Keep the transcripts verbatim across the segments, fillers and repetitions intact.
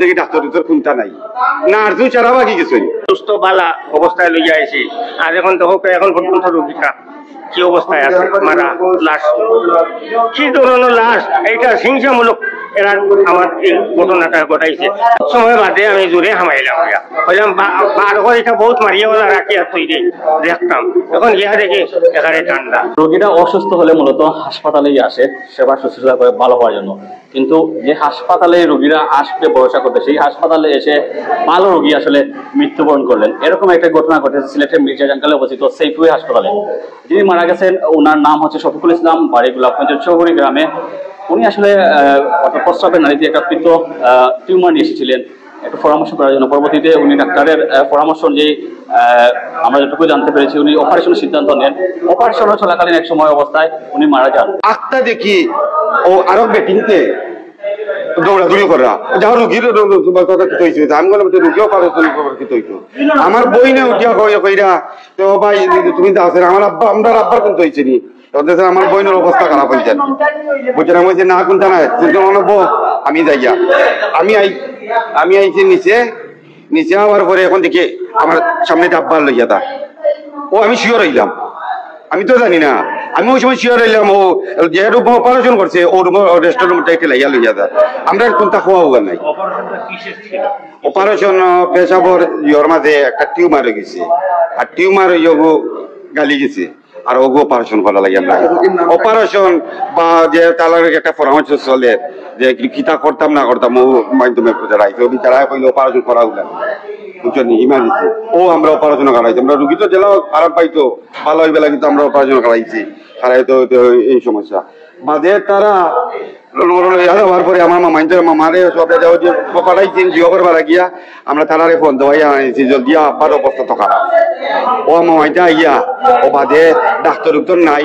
দেখি ডাক্তার তো কুনটা নাই, নার্সও সারা বাকি কিছু নাই। সুস্থ বালা অবস্থায় লইয়া আইছি, আর এখন দেখো, এখন পর্যন্ত রোগীটা কি অবস্থায় আছে, মারা লাশ। কি ধরনের লাশ? এইটা হিংসামূলক এরা আমার এই ঘটনাটা ঘটাইছে। সময় বাদে আমি জোরে হামাইলাম, হইয়া কইলাম, "বা-, বার করে এটা বহুত মারিয়া ওলা রাখি আর তুই দে দেখতাম।" এখন গিয়া দেখি এখানে ঠান্ডা। রোগীরা অসুস্থ হলে মূলত হাসপাতালেই আসে সেবা শুশ্রূষা করে ভালো হওয়ার জন্য, কিন্তু যে হাসপাতালে রোগীরা আসবে ভরসা করতে, সেই হাসপাতালে এসে ভালো রোগী আসলে মৃত্যুবরণ করলেন। এরকম একটা ঘটনা ঘটেছে সিলেটের মির্জা জাঙ্গালে অবস্থিত সেফওয়ে হাসপাতালে। যিনি মারা গেছেন, ওনার নাম হচ্ছে শফিকুল ইসলাম, বাড়ি গোলাপগঞ্জের চৌহরি গ্রামে। উনি আসলে আহ, অর্থাৎ প্রস্রাবের নালীতে একটা পিত্ত টিউমার নিয়ে এসেছিলেন একটু পরামর্শ করার জন্য। পরবর্তীতে উনি ডাক্তারের আহ, পরামর্শ অনুযায়ী আহ, আমরা যতটুকু জানতে পেরেছি, উনি অপারেশনের সিদ্ধান্ত নেন। অপারেশন চলাকালীন এক সময় অবস্থায় উনি মারা যান। আখতা দেখি ও আরো বেটিনতে দৌড়াদৌড়ি করা, যাও রুগীর রোগ-, রোগ-, তোমার কথা কি হইছে? আমি বললাম, "তো রুগী অপারেশন খবর কি হইতো?" আমার বইনে উঠিয়া কই, কইরা, "তো ভাই, তুমি তো আছেন, আমার আব্বা, আমরার আব্বার কিন্তু হইছে নি।" তখন দেখছেন আমার বইনের অবস্থা খারাপ হইছে। বুঝছেন, আমি বলছি, "না, কোনটা নাই, তুমি তো মনে বউ, আমি যাইয়া।" আমি আই, আমি আইছি নিচে, নিচে আওয়ার পরে এখন দেখি আমার সামনে ডাব্বা লইয়া তা। ও, আমি শিওর হইলাম, আমি তো জানি না। আমি ওই সময় শিওর হইলাম, ও যে রুমে অপারেশন করছে, ও রুমে, রেস্ট রুমটা একটু লাইয়া লইয়া তা। আমরা কোনটা খোয়া হওয়া নাই। অপারেশন, আহ, পেশাবর ইয়র মাঝে একটা টিউমার হয়ে গেছে, আর টিউমার হয়ে ওগু গালি গেছে, আর ওগু অপারেশন করা লাগে আমরা। অপারেশন বা যে তালার একটা পরামর্শ চলে যে কি-, কিতা করতাম না করতাম, ও মাধ্যমে বুঝে রাখছে। ও বিচারা কইলে অপারেশন করা হইল না, বুঝছো নি, ইমার্জেন্সি। ও আমরা অপারেশন করাইছি, আমরা রুগী তো জেলা খারাপ পাইতো, ভালো হইবে লাগে, কিন্তু আমরা অপারেশন করাইছি, করাইতো তো এই সমস্যা। বাদে তারা লড়াই হওয়ার পরে আমার মামাইন্তর মামারে সব যাও যে পাঠাইছেন জিও করবার গিয়া, আমরা তারারে ফোন দেওয়াই আনাইছি, জলদি আব্বার অবস্থা তো খারাপ। ও মামাইটা আইয়া, ও বাদে ডাক্তার উক্তর নাই,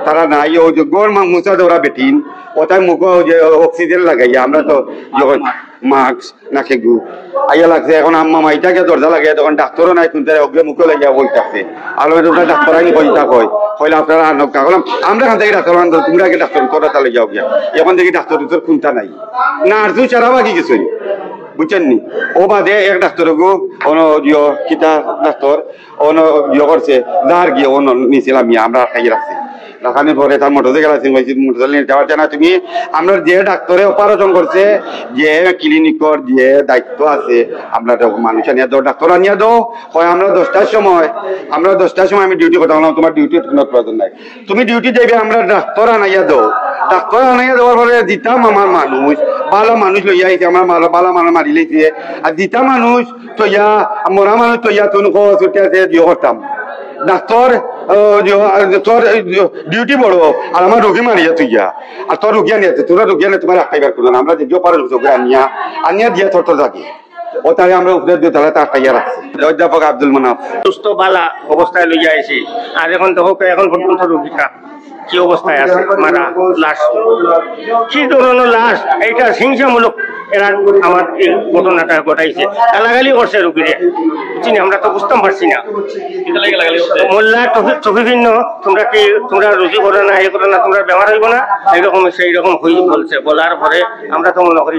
তারা নাই, ও যে গড় মা-, মুসা দেওরা বেটিন, ও তাই মুখো যে অক্সিজেন লাগাইয়া, আমরা তো যখন মাস্ক না খেগু আইয়া লাগছে, এখন আম্মা মাইটা গিয়া দরজা লাগাইয়া, তখন ডাক্তারও নাই, শুনতে অজ্ঞে মুখো লাগিয়া বই থাকছে। আর আমি তোমরা ডাক্তার আইনি কই তা কই, কইলে আপনারা আনক তা। বললাম, "আমরা খান থেকে ডাক্তার আনতো, তোমরা আগে ডাক্তার উত্তর তা লইয়া গিয়া।" এখন দেখি ডাক্তার উত্তর কোনটা নাই, নার্সও সারা বাকি কিছু নাই। বুঝছেন নি? ও বাদে এক ডাক্তার গো, অন ইয়ো, কিতা ডাক্তার, অন ইয়ো করছে, যার গিয়ে অন নিছিলাম ইয়া, আমরা খাইয়ে রাখছি। রাখানোর পরে তার মোটরসাইকেল আছে, কইছি, "মোটরসাইকেল নিয়ে যাওয়ার জানা তুমি, আমরা যে ডাক্তারে অপারেশন করছে, যে ক্লিনিকর যে দায়িত্ব আছে, আমরা তো মানুষ আনিয়া দাও, ডাক্তার আনিয়া দাও।" কয়, "আমরা দশটার সময়, আমরা দশটার সময় আমি ডিউটি করতাম।" বললাম, "তোমার ডিউটি কোনো প্রয়োজন নাই, তুমি ডিউটি যাইবে, আমরা ডাক্তার আনাইয়া দাও।" ডাক্তার আনাইয়া দেওয়ার পরে দিতাম আমার মানুষ, ভালো মানুষ লইয়া আইছে, আমার ভালো, ভালো মানুষ মারি লইছে, আর দিতা মানুষ তইয়া, মরা মানুষ তইয়া, তুমি কো ছুটি আছে, দিও করতাম। ডাক্তার, ও, দিও, আর তোর, এই, দিও, ডিউটি বড়, আর আমার রোগী মারিয়া তুইয়া, আর তোর রোগী আনিয়া আছে, তোরা রোগী আনিয়া তোমার আটকাইবার কোনো না, আমরা যে দিও পারো রোগী আনিয়া, আনিয়া দিয়া তোর তোর যাকে। ও তাহলে আমরা উপরে দিয়ে তাহলে তা আটকাইয়া রাখছি। অধ্যাপক আব্দুল মানাফ। সুস্থ বালা অবস্থায় লইয়া আইছি, আর এখন তো হোক, এখন পর্যন্ত রোগীটা কি অবস্থায় আছে, মারা লাশ। কি ধরনের লাশ? এইটা হিংসামূলক এরা আমার এই ঘটনাটা ঘটাইছে। গালাগালি করছে রুগীরে, বুঝছি না, আমরা তো বুঝতাম পারছি না। মোল্লা তফি-, তফিফিন্ন, তোমরা কি, তোমরা রুজি করো না, এই করো না, তোমরা বেমার হইব না, এইরকম সেই রকম হই বলছে। বলার পরে আমরা তো মনে করি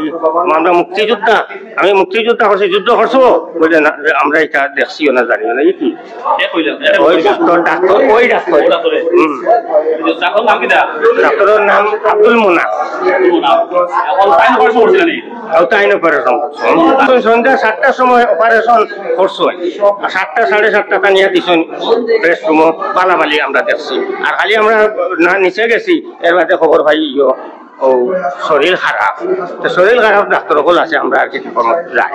আমরা মুক্তিযোদ্ধা, আমি মুক্তিযোদ্ধা করছি, যুদ্ধ করছো, বলে না, আমরা এটা দেখছিও না, জানিও না, এই কি? ওই ডাক্তার, ডাক্তার, ওই ডাক্তার। হুম। ডাক্তারের নাম আব্দুল মোনা। ও তাই না অপারেশন করছে। সন্ধ্যা সাতটার সময় অপারেশন করছে। আর সাতটা, সাড়ে সাতটা টানিয়া দিছইন রেস্ট রুমো, বালাবালি আমরা দেখছি। আর খালি আমরা না নিচে গেছি, এর বাদে খবর পাই ইয়ো, ও শরীর খারাপ। তো শরীর খারাপ ডাক্তার অকল আছে, আমরা আর কি খবর যাই।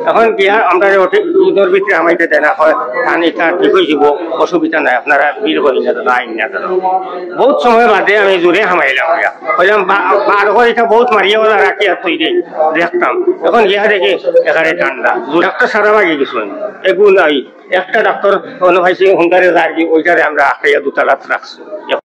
এখন গিয়া আমরা যে ওটি ইদর ভিতরে আমাকে দেনা হয়, খানি তা ঠিক হয়ে যাব, অসুবিধা নাই, আপনারা ভিড় করি না, আইন না। বহুত সময় বাদে আমি জোরে হামাইলাম, কইলাম, "বা-, বার করে এটা বহুত মারিয়া ওলা রাখি আর তুই দে, দেখতাম।" এখন গিয়া দেখি এখানে ঠান্ডা, দু একটা সারা বাকি কিছু নাই, এগু নাই। একটা ডাক্তার অন্য ভাইছি হুঙ্গারে যার কি, ওইটারে আমরা আটকাইয়া দুতলাত রাখছি।